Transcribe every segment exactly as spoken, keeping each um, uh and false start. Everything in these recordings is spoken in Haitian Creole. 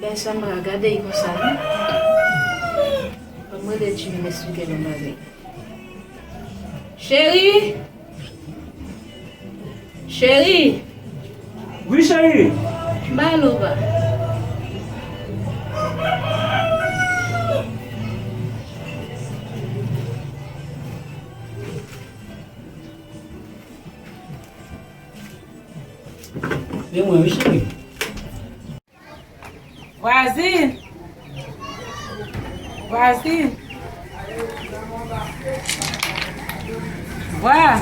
Pèsonn pa ka gade l konsa, non. Ban m rele Jimmy, m esplike l yon bagay. Cheri! Cheri! Wi, cheri! Ba Lova. Se mwen, wi, cheri. Vwazin! Vwazin! Vwa!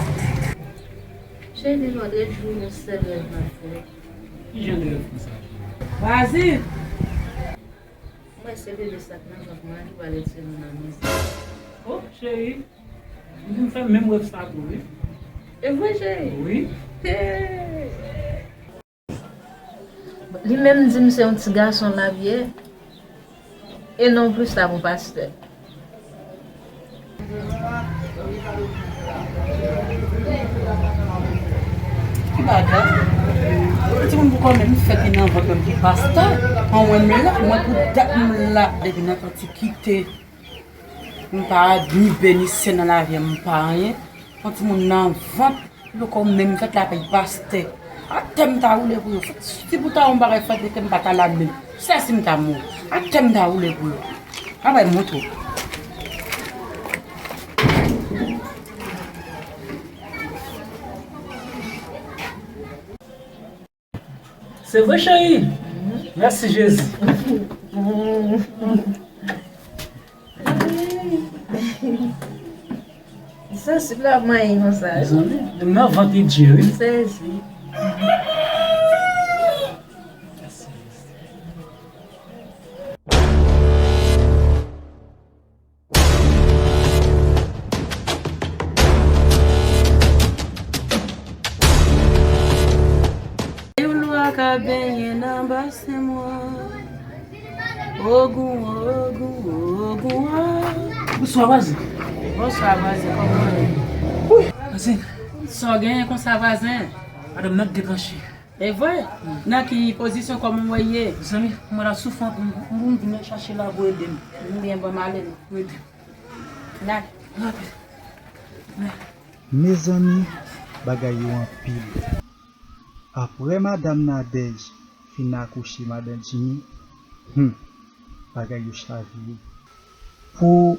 Cheri, lòt jou yon sèl rèv m ap fè. Ki jan de rèv konsa? Vwazin! Mwen se bebe sa k nan vant mwen ki pral retire nou nan mizè. Oh, cheri, m vin fè menm rèv sa tou, wi. E vre, cheri? Wi. Hey! Li menm di m se yon ti gason l ap ye, e non plis l ap yon pastè. Ki bagay? Timoun pou kòman m fèt li nan vant mwen ki pastè? An wè m la, mwen pou dat m la, depi nan tan ti kite. M pa ni bè ni sè nan lavi m, m pa anyen. Yon timoun nan vant, loko menm fèt la pèy pastè. Atè m ta woule pou yo. Fèt, si pou ta yon bagay fèt, lete m pa ta la menm. Sèsi m ta mouri. Atè m ta woule pou yo. Apre m montre w. Se vre, cheri? Mèsi, Jezi. Sansib la ap manyen konsa. Mezanmi, menm nan vant li di, wi. Sezi. Yon lwa ka benyen nan basen mwen. Ogun, ogun, ogun, ah. Bonswa, vwazen. Bonswa, vwazen, kòman w ye? Wi, vwazen. Sa w genyen konsa, vwazen? Madanm nan deklanche. E vre? Nan ki pozisyon, kòman w wè l ye? Mezanmi, mwen la soufran pou m, pou m vin chache la pou ede m. M byen, bon, m ale non. Pou ede m. N ale. Rapid. Mezanmi, bagay yo anpil. Apre madanm Nadège fin akouche madanm Jimmy, hmm, bagay yo chavire. Pou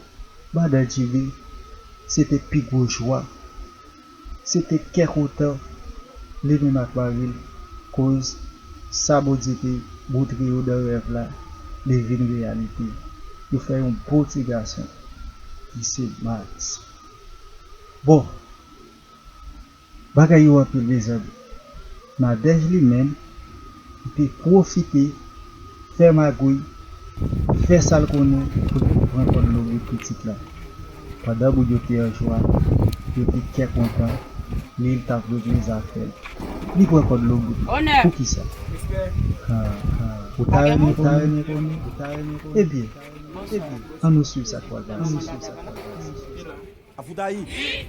madanm Jimmy, se te pi gwo jwa. Se te kè kontan li menm ak mari l, koz sa Bondye te montre yo nan rèv la, li vin reyalite. Yo fè yon bon ti gason, ki se Max. Bon, bagay yo anpil, mezanmi. Nadège li menm, li te pwofite fè magouy, fè sa l konnen pou l te pran kòd lonbrit pitit la. Pandan moun yo te an jwa, yo te kè kontan, li, li t ap regle zafè l. Li pran kòd lonbrit la. Onè! Poukisa? Ha, ha. Ou ta renmen konnen? Ou ta renmen konnen? Ebyen, ebyen, ann nou swiv sa k pral pase. Ann nou swiv sa k pral pase. Afoutayi,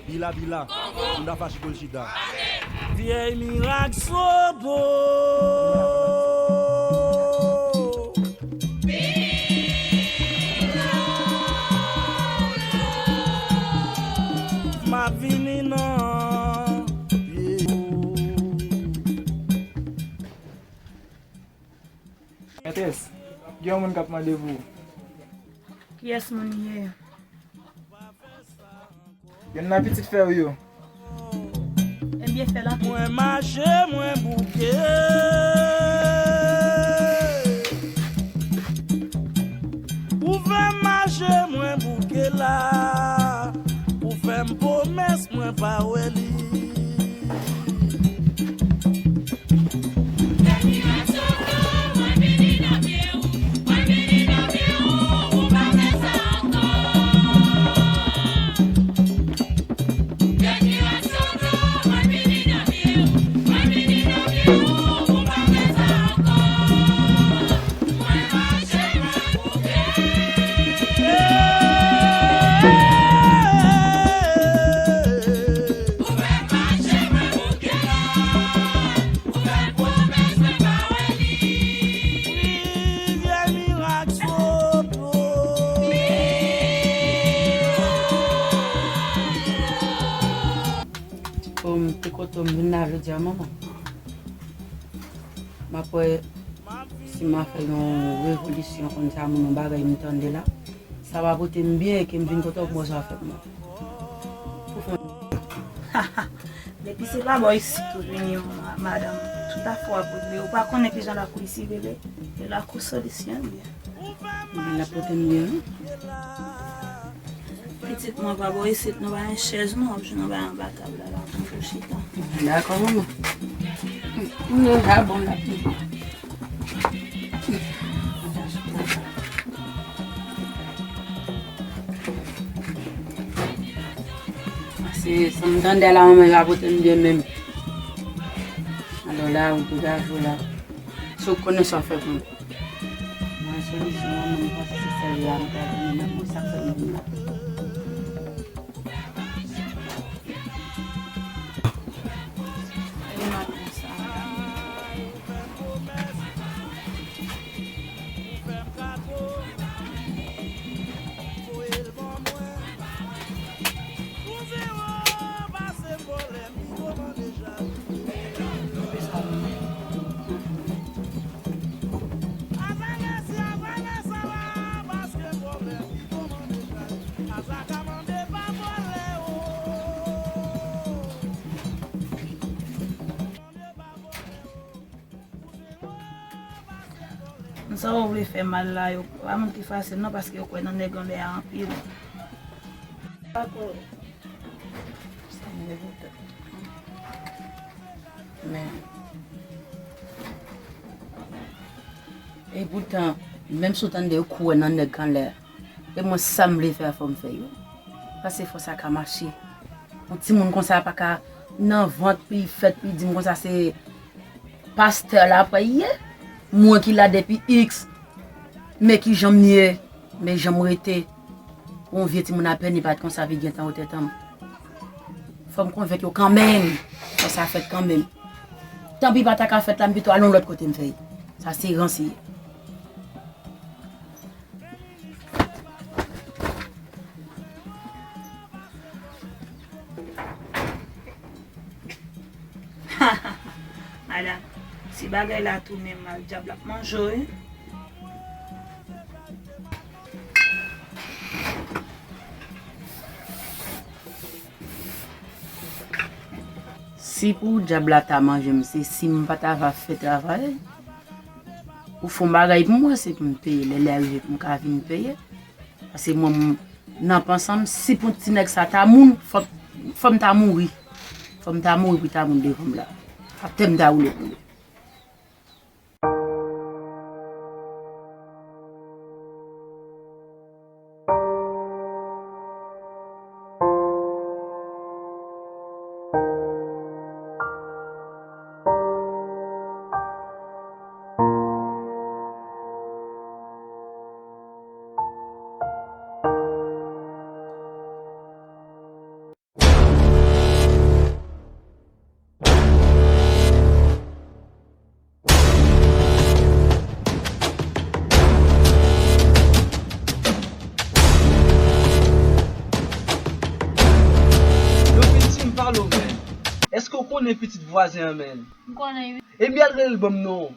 bila bila, moun ta fache pou l chita. Vyèy mirak Sodo. M ap vini nan pye. Mètrès, gen yon moun k ap mande pou ou. Kiyès moun li ye? Youn nan pitit frè w yo. Ebyen, fè l antre. Mwen mache, mwen bouke. Ou fè m mache, mwen bouke la. Ou fè m pwomès, mwen pa wè li. So, m vin la jodi a, manman. M ap wè si m a fè yon revolisyon konn sa moun, yon bagay m tande la. Sa va pote m byen e ke m vin kote w pou m wè sa w ap fè pou mwen. Pou fè yon Depi se pa bò isit ou vini, ma-, madanm, tout afè w ap regle. Ou pa konnen kijan lakou isit rele? E lakou solisyon li ye. Men l ap pote m byen, wi. Pitit mwen, pa bò isit, nou pa gen chèz, non, w ap jwenn anba, anba tab la, la, pou chita. Dakò, manman. M deja bon la. Se, sa m tande la, manman, l ap pote m byen menm. Alò la, ou tou ka jwe la. Si w konnen sa w fè pou mwen. Mwen, solisyon an, mwen panse se sèl la m ka jwenn nan mwen, sa k fè m vin la. Sa yo vle fè mal la, yo pa moun ki fasil non, paske yo kwè nan nèg anlè a anpil. Men, e poutan, menm si w tande yo kwè nan nèg anlè a, e mwen sa m vle fè a fò m fè yo. Paske fò sa ka mache. Yon timoun konsa pa ka nan vant, pi fèt, pi di m konsa se pastè la apre ye. Mwen ki la depi X, men ki jan m ye, men jan m rete. Yon vye timoun apèn, li pa t konsa, pi gentan wotè tan m. Fò m konvenk yo kanmenm. Fò sa fèt kanmenm. Tanpi pa ta ka fèt la, m pito al yon lòt kote m fè l. Sa se ranse. Madanm, si bagay la tounen mal, dyab la ap manje w, wi. Si pou dyab la ta manje m, se si m pa ta va fè travay, ou fè yon bagay pou mwen, se pou m peye. Lè lè a rive pou m ka vin peye. Paske mwen, m, nan panse m, si pou ti nèg sa ta moun, fò, fò m ta mouri. Fò m ta mouri pou ta moun devan m la. Atè m ta woule pou li. Yo, Piti, m pale w, men. Èske w konnen pitit vwazen an, men? M konnen, wi. Ebyen, al rele l ban m non.